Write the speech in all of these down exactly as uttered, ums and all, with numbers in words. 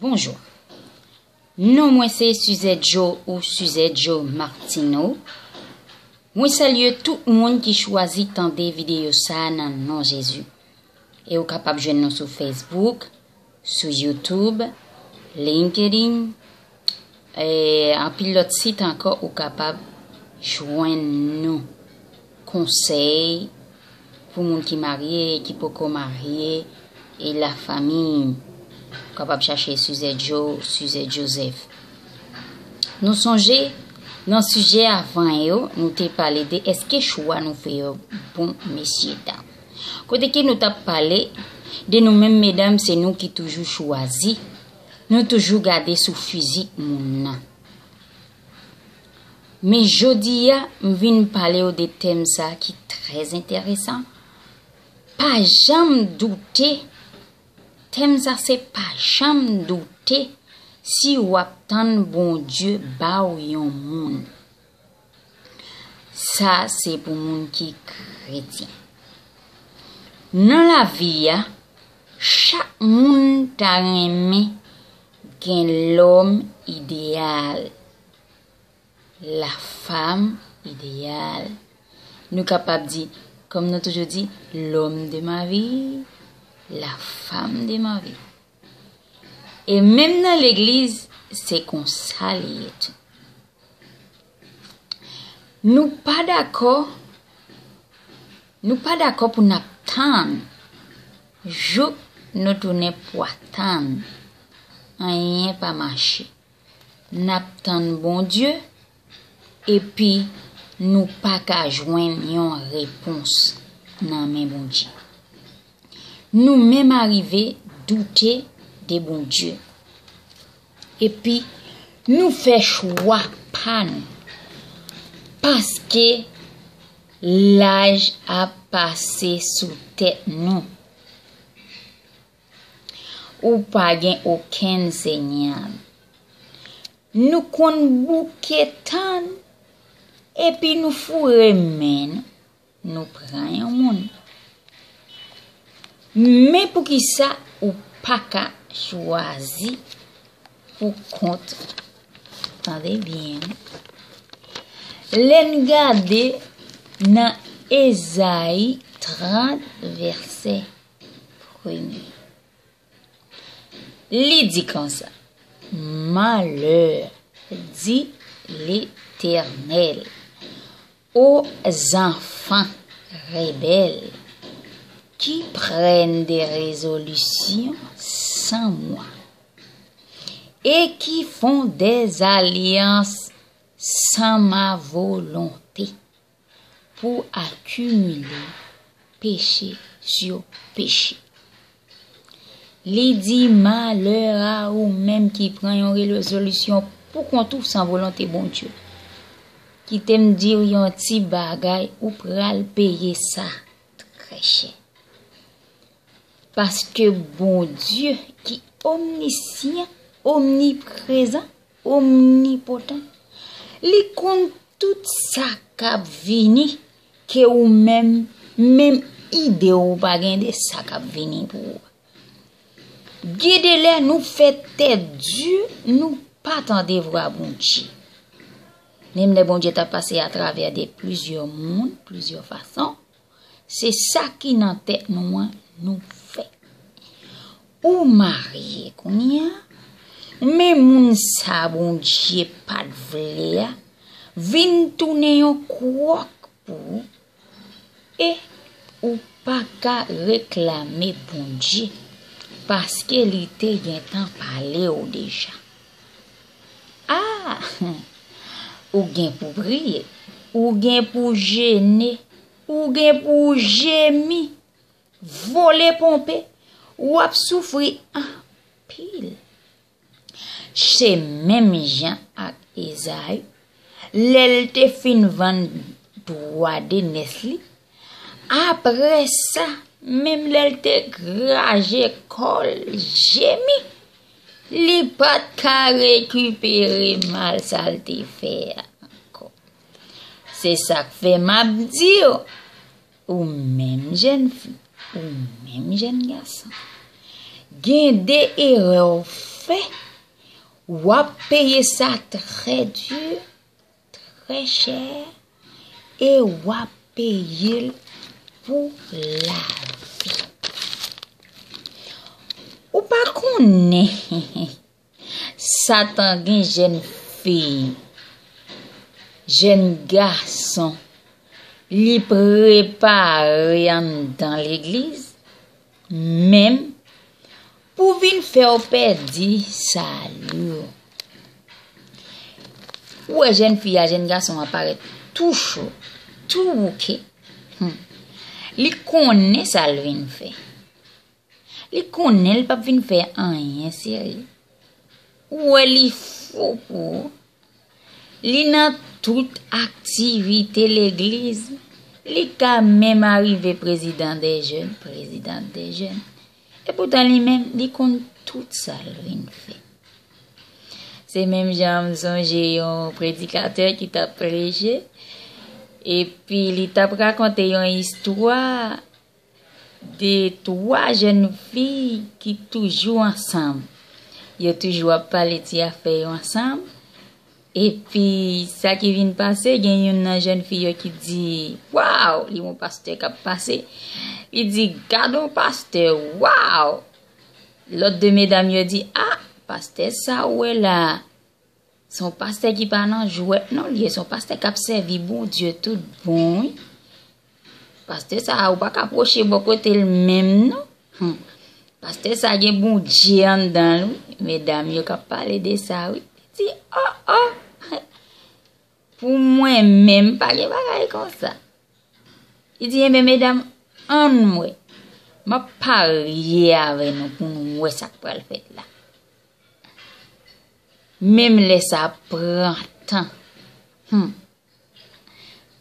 Bonjou. Non mwen se Suzette Jo ou Suzette Jo Martineau. Mwen salye tout moun ki chwazi tande videyo sa a nan non Jezi. E ou kapab jwenn nou sou Facebook, sou YouTube, LinkedIn, e anpil lòt sit ankò ou kapab jwenn nou. Konsèy pou moun ki marye, ki poko marye, e lafanmi. Ou kapab chache Suzette Jo, Suzette Joseph. Nou sonje, nan sijè avan yo, nou te pale de èske chwa nou fè yo bon, mesye dam. Kote ke nou t ap pale de nou menm medam, se nou ki toujou chwazi, nou toujou gade sou fizik moun nan. Men jodi a, m vin pale w de tèm sa ki trè enteresan. Pa janm doute, tèm sa se pa janm doute si w ap tann Bondye ba w yon moun. Sa se pou moun ki kretyen. Nan lavi a, chak moun ta renmen gen lòm ideyal, lafanm ideyal. Nou kapab di, kòm nou toujou di, l'homme de ma vie, la femme de ma vie. E menm nan legliz, se konsa li ye tou. Nou pa dakò, nou pa dakò pou n ap tann jouk nou tounen pwa tann. Anyen pa mache. N ap tann Bondye, epi nou pa ka jwenn yon repons nan men Bondye. Nou menm arive doute de Bondye. Epi nou fè chwa pa nou. Paske laj ap pase sou tèt nou. Ou pa gen okenn senyal. Nou konn bouke tann, epi nou foure men nou, nou pran yon moun. Men poukisa ou pa ka chwazi pou kont ou? Tande byen. Lè n gade nan Ezayi trant, vèsè premye. Li di konsa, malheur, dit l'Éternel, aux enfants rebelles qui prennent des résolutions sans moi et qui font des alliances sans ma volonté pour accumuler péché sur péché. Li di, malè a ou menm ki pran yon rezolisyon pou kont ou san volonte Bondye. Kite m di w yon ti bagay, ou pral peye sa trè chè. Paske Bondye ki omnisyan, omniprezan, omnipotan, li konn tout sa k ap vini ke ou menm, menm ide ou pa gen de sa k ap vini pou ou. Gen de lè nou fè tèt di, nou pa tande vwa Bondye. Menm lè Bondye ta pase atravè de plizyè moun, plizyè fason, se sa ki nan tèt nou an nou fè. Ou marye kounye a, men moun sa Bondye pa t vle a vin tounen yon kwòk pou ou, e ou pa ka reklame Bondye, paske li te gentan pale w deja. Ah! Ou gen pou priye, ou gen pou jene, ou gen pou jemi, vole ponpe, w ap soufri anpil. Se menm jan ak Ezayi, lè l te fin vann dwa de nès li, apre sa, menm lè l te kraze kò l, jemi, li pa t ka rekipere mal sa l te fè a ankò. Se sa k fè m ap di w, ou menm jèn fi, ou menm jèn gason, gen de erè w fè, w ap peye sa trè di, trè chè, e w ap peye l pou lavi. Ou pa konnen Satan gen jèn fi, jèn gason, li prepare anndan legliz, menm pou vin fè w pèdi sali w. Ou wè jèn fi a, jèn gason an parèt tou cho, tou bouke. Hmm. Li konnen sa l vin fè. Li konnen l p ap vin fè anyen serye. Ou wè li fou pou ou. Li nan tout aktivite legliz. Li ka menm arive prezidan dè jèn, prezidant dè jèn. Epoutan li menm, li konn tout sa l vin fè. Se menm jan m sonje yon predikatè ki t ap preche, epi li t ap rakonte yon istwa de twa jèn fi ki toujou ansanm. Yo toujou ap pale ti afè yo ansanm. Epi, sa ki vin pase, gen youn nan jèn fi yo ki di, "Waw, li wè yon pastè k ap pase." Li di, "Gad yon pastè, waw!" Lòt de medam yo di, "A, pastè sa ou wè la, se yon pastè ki pa nan jwèt non, li ye, se yon pastè k ap sèvi Bondye tout bon, wi." Pastè sa a, ou pa ka pwoche bò kote l menm non. Hmm. Pastè sa gen Bondye anndan l, wi. Medam yo k ap pale de sa, wi. Li di, "O, o, pou mwen menm, pa gen bagay konsa." Li di, "Enben, medam, ann wè. M ap parye avè nou pou nou wè sa k pral fèt la." Menm lè sa ap pran tan. Hmm.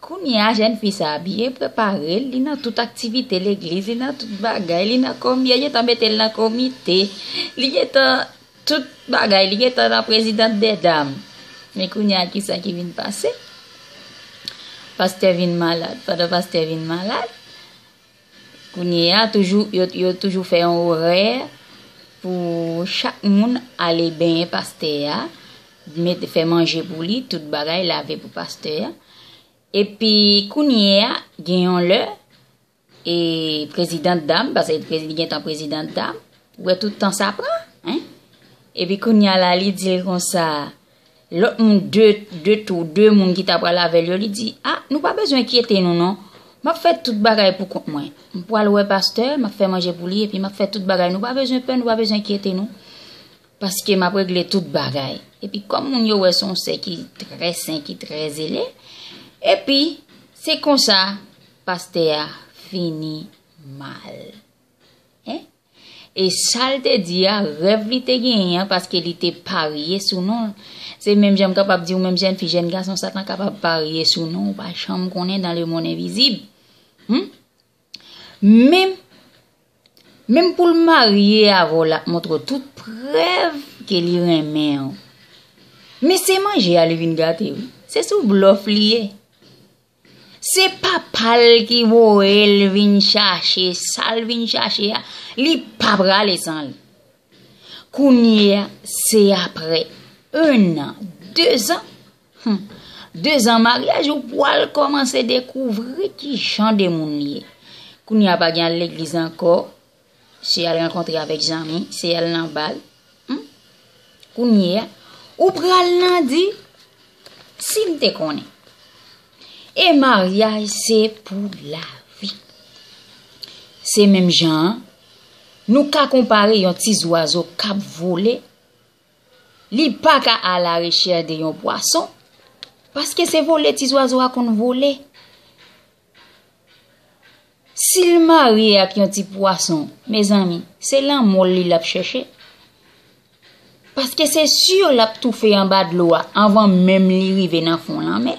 Kounye a, jèn fi sa a byen prepare l, li nan tout aktivite legliz, li nan tout bagay, li nan komi-, yo gentan mete l nan komite, li gentan tout bagay, li gentan nan prezidant dè dam. Men kounye a, kisa ki vin pase? Pastè vin malad. Pandan pastè vin malad, kounye a, toujou, yo, yo toujou fè yon orè pou chak moun ale benyen pastè a, met, fè manje pou li, tout bagay, lave pou pastè a. Epi kounye a, gen yon lè, e prezidant dam, paske li gentan prezidant dam, ou wè tout tan sa pran, en? Epi kounye a la, li di l konsa, lòt moun, de, de tou, de moun ki ta pral avè l yo, li di, "A, nou pa bezwen enkyete nou non. M ap fè tout bagay pou kont mwen. M pral wè pastè, m ap fè manje pou li, epi m ap fè tout bagay. Nou pa bezwen pè, nou pa bezwen enkyete nou. Paske m ap regle tout bagay." Epi kòm moun yo wè se yon sè ki trè sen, ki trè zele, epi se konsa pastè a fini mal. En? E sa l te di a, rèv li te genyen an, paske li te parye sou non l. Se menm jan m kapab di w, menm jèn fi, jèn gason, Satan kapab parye sou non w, ou pa janm konnen dans le monde invisible. Hmm? Menm, menm pou l marye avè w, l ap montre w tout prèv ke li renmen w. Men se manje a li vin gate, wi. Se sou blòf li ye. Se papa l ki voye l vin chache, sa l vin chache a, li pa prale san li. Kounye a, se apre un an, de zan, hmm, de zan maryaj, ou pral kòmanse dekouvri ki jan de moun li ye. Kounye a, pa gen al legliz ankò, se al rankontre avèk zanmi, se al nan bal. Hmm? Kounye a, ou pral nan di, "Si m te konnen." E maryaj se pou lavi. Se menm jan an, nou ka konpare yon ti zwazo k ap vole. Li pa ka alarechèch de yon pwason, paske se vole ti zwazo a konn vole. Si l marye ak yon ti pwason, mezanmi, se lanmò li l ap chèche. Paske se si l ap toufe anba dlo a anvan menm li rive nan fon lanmè.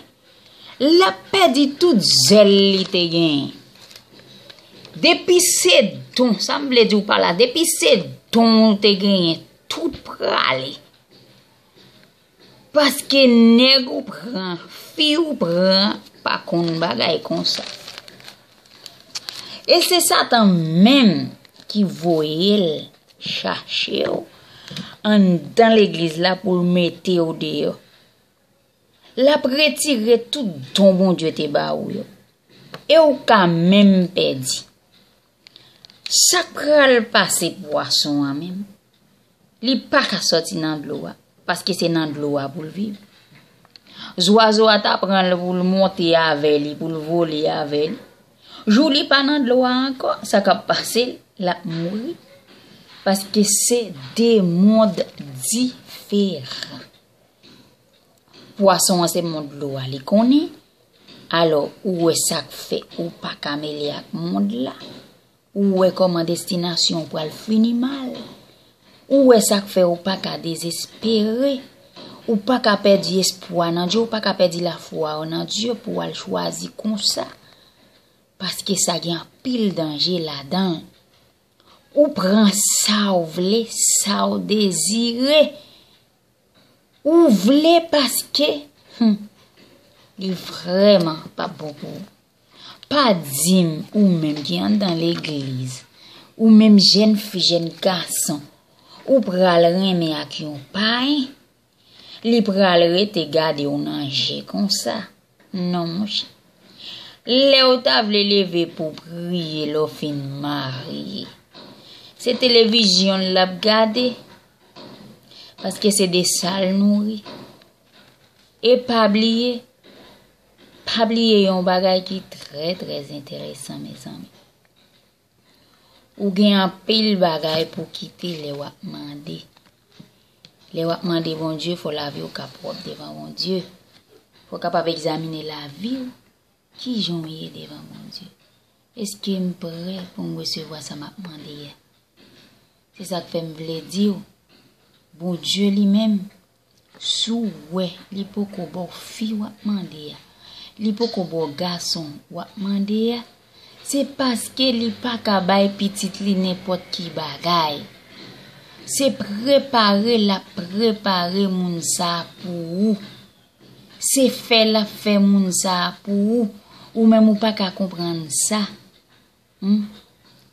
L ap pèdi tout zèl li te genyen. Depi se don, sa m vle di w pa la, depi se don w te genyen, tout prale. Paske nèg ou pran, fi ou pran, pa konn bagay konsa. E se Satan menm ki voye l chache w, anndan legliz la pou l mete w deyò. L ap retire tout don Bondye te ba ou yo. E ou ka menm pèdi. Sa k pral pase pwason an menm? Li pa ka sòti nan dlo a, paske se nan dlo a pou l viv. Zwazo a ta pran l pou l monte avè li, pou l vole avè li. Jou li pa nan dlo a ankò, sa k ap pase l, l ap mouri. Paske se de mond diferan. Pwason an se mond dlo a li konnen. Alò, ou wè sa k fè ou pa ka mele ak mond la. Ou wè kòman destinasyon w pral fini mal. Ou wè sa k fè ou pa ka dezespere. Ou pa ka pèdi espwa nan Dye, ou pa ka pèdi lafwa w nan Dye pou w al chwazi konsa. Paske sa gen anpil danje ladan l. Ou pran sa w vle, sa w dezire. Ou vle paske, hmm, li vrèman p ap bon pou ou. Pa di m ou menm ki anndan legliz, ou menm jèn fi, jèn gason, ou pral renmen ak yon payen, li pral rete gade w nan je konsa. Non, monchè. Lè w ta vle leve pou w priye lè w fin marye, se televizyon l ap gade, paske se de sa l nouri. E pa bliye, pa bliye yon bagay ki trè, trè enteresan, mezanmi. Ou gen anpil bagay pou kite lè w ap mande. Lè w ap mande Bondye, fò lavi w ka pwòp devan Bondye. Fò w kapab egzamine lavi w. Kijan w ye devan Bondye? Èske m prè pou m resevwa sa m ap mande a? Se sa k fè m vle di w, Bondye li menm, si w wè li poko ba w fi w ap mande a, li poko ba w gason w ap mande a, se paske li pa ka bay pitit li nenpòt ki bagay. Se prepare l ap prepare moun sa a pou ou. Se fè l ap fè moun sa a pou ou. Ou menm ou pa ka konprann sa. Hmm?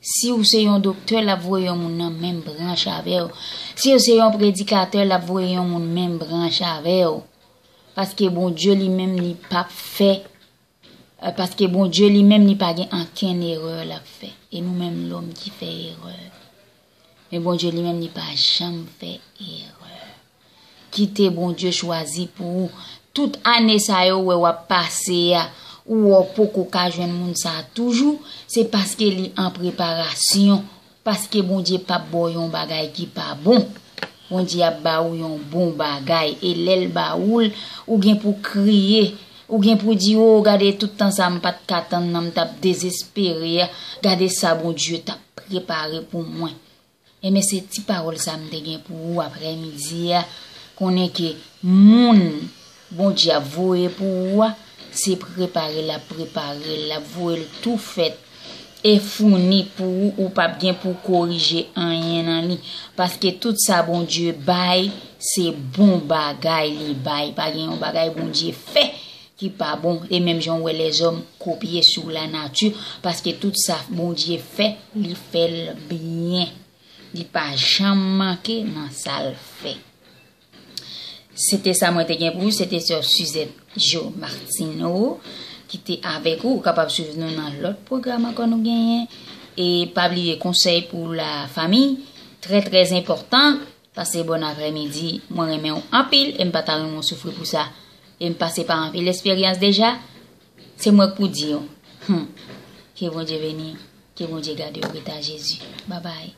Si w se yon doktè, l ap voye yon moun nan menm branch avè w. Si w se yon predikatè, l ap voye yon moun menm branch avè w. Paske Bondye li menm li p ap fè, eh, paske Bondye li menm li pa gen ankenn erè l ap fè. E nou menm lòm ki fè erè. Men Bondye li menm li pa janm fè erè. Kite Bondye chwazi pou ou. Tout ane sa yo wè w ap pase a, ou wè w poko ka jwenn moun sa a toujou, se paske li an preparasyon. Paske Bondye p ap ba w yon bagay ki pa bon. Bondye ap ba ou yon bon bagay. E lè l ba ou l, ou gen pou kriye. Ou gen pou di, "O, gade tout tan sa m pa t ka tann nan, m t ap dezespere a. Gade sa Bondye t ap prepare pou mwen." Enben, se ti pawòl sa m te gen pou ou aprèmidi a. Konnen ke moun Bondye ap voye pou ou a, se prepare l ap prepare l, l ap voye l tou fèt e founi pou ou, ou p ap gen pou korije anyen nan li. Paske tout sa Bondye bay, se bon bagay li bay. Pa gen yon bagay Bondye fè ki pa bon. E menm jan w wè lèzòm kopye sou lanati, paske tout sa Bondye fè, li fè l byen. Li pa janm manke nan sa l fè. Se te sa mwen te gen pou ou, se te sè Suzette Jo Martineau ki te avèk ou. Ou kapab swiv nou nan lòt pwogram ankò nou genyen. E pa bliye konsèy pou la fanmi, trè, trè enpòtan. Pase bòn aprèmidi, mwen renmen w anpil e m pa ta renmen w soufri pou sa. E m pase pa anpil esperyans deja. Se mwen k pou di w. Hmm. Ke Bondye beni w. Ke Bondye gade w. Ret a Jezi. Babay.